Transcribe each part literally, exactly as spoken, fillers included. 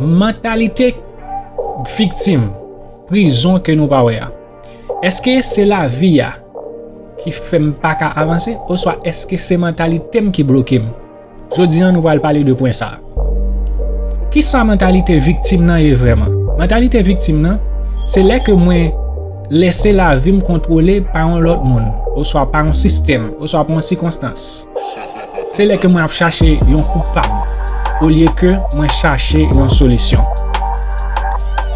Mantalite viktim, prizon ke nou pa wè a. Èske se lavi a ki fè m pa ka avanse, oswa èske se mantalite m ki bloke m? Jodi a, nou pral pale de pwen sa a. Kisa mantalite viktim nan ye vrèman? Mantalite viktim nan, se lè ke mwen lèse lavi m kontwole pa yon lòt moun, oswa pa yon sistèm, oswa pa yon sikonstans. Se lè ke mwen ap chache yon koupab, olye ke mwen chache yon solisyon.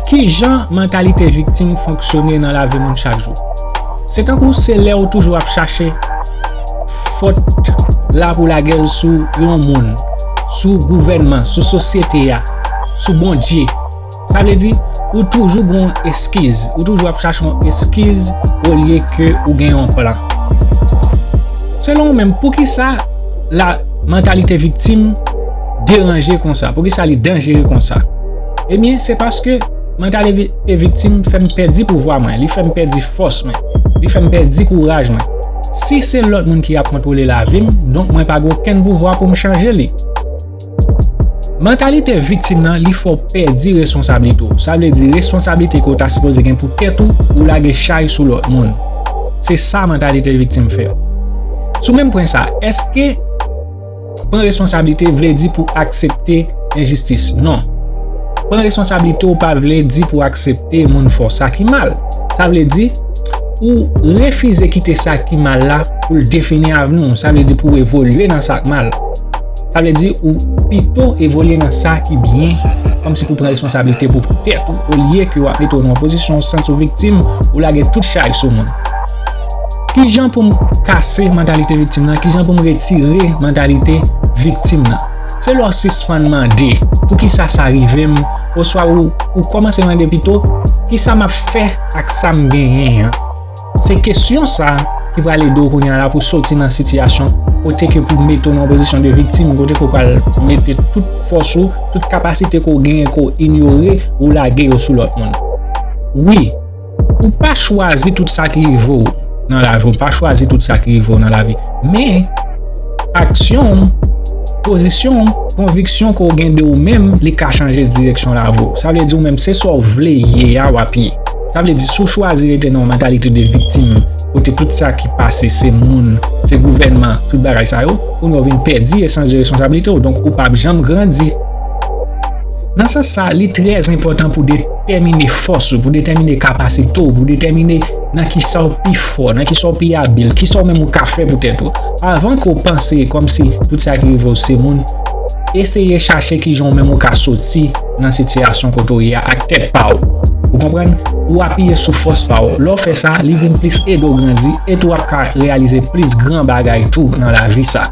Ki jan mantalite viktim fonksyone nan lavi moun chak jou? Se tankou se lè ou toujou ap chache fòt la pou lage l sou yon moun, sou gouvènman, sou sosyete a, sou Bondye. Sa vle di, ou toujou gen yon eskiz, ou toujou ap chache yon eskiz olye ke ou gen yon plan. Selon ou menm, poukisa la mantalite viktim deranje konsa? Poukisa li danjere konsa? Ebyen, se paske mantalite viktim fè m pèdi pouvwa mwen, li fè m pèdi fòs mwen, li fè m pèdi kouraj mwen. Si se lòt moun ki ap kontwole lavi m, donk mwen pa gen okenn pouvwa pou m chanje li. Mantalite viktim nan, li fè w pèdi responsablite w. Sa vle di, responsablite ke w ta sipoze gen pou tèt ou, ou lage chay sou lòt moun. Se sa mantalite viktim fè. Sou menm pwen sa, èske pran responsablite vle di pou aksepte enjistis? Non. Pran responsablite w pa vle di pou aksepte moun fè w sa ki mal. Sa vle di, ou refize kite sa ki mal la pou l defini avni w. Sa vle di pou w evolye nan sa k mal. Sa vle di ou pito evolye nan sa ki byen, kòmsi pou pran responsablite pou tèt ou, olye ke w ap mete w nan yon pozisyon ou santi w viktim, ou lage tout chay sou moun. Kijan pou m kase mantalite viktim nan? Kijan pou m retire mantalite viktim nan? Se lè w sispann mande, "Poukisa sa rive m?" Oswa ou, ou kòmanse mande pito, "Kisa m ap fè ak sa m genyen an?" Se kesyon sa a ki pral ede w kounye a la pou soti nan sitiyasyon kote ke pou mete w nan yon pozisyon de viktim, kote ke w pral mete tout fòs ou, tout kapasite ke w genyen ke w inyore, ou lage yo sou lòt moun. Wi, ou pa chwazi tout sa ki rive w nan lavi, ou pa chwazi tout sa ki rive w nan lavi. Men, aksyon w, pozisyon w, konviksyon ke w gen de ou menm, li ka chanje direksyon lavi w. Sa vle di ou menm, se sa w vle ye a w ap ye. Sa vle di, si w chwazi rete nan yon mantalite de viktim, kote tout sa ki pase, se moun, se gouvènman, tout bagay sa yo, kounye a w vin pèdi esans de responsablite w. Donk, ou p ap janm grandi. Nan sans sa, li trè enpòtan pou detèmine fòs ou, pou detèmine kapasite w, pou detèmine nan kisa w pi fò, nan kisa w pi abil, kisa w menm ou ka fè pou tèt ou. Avan ke w panse kòmsi tout sa ki rive w se moun, eseye chache kijan w menm ou ka soti nan sitiyasyon kote w ye a ak tèt pa w. Ou konprann? Ou apiye sou fòs pa w. Lè w fè sa, li vin plis ede w grandi, e tou w ap ka reyalize plis gran bagay tou nan lavi sa.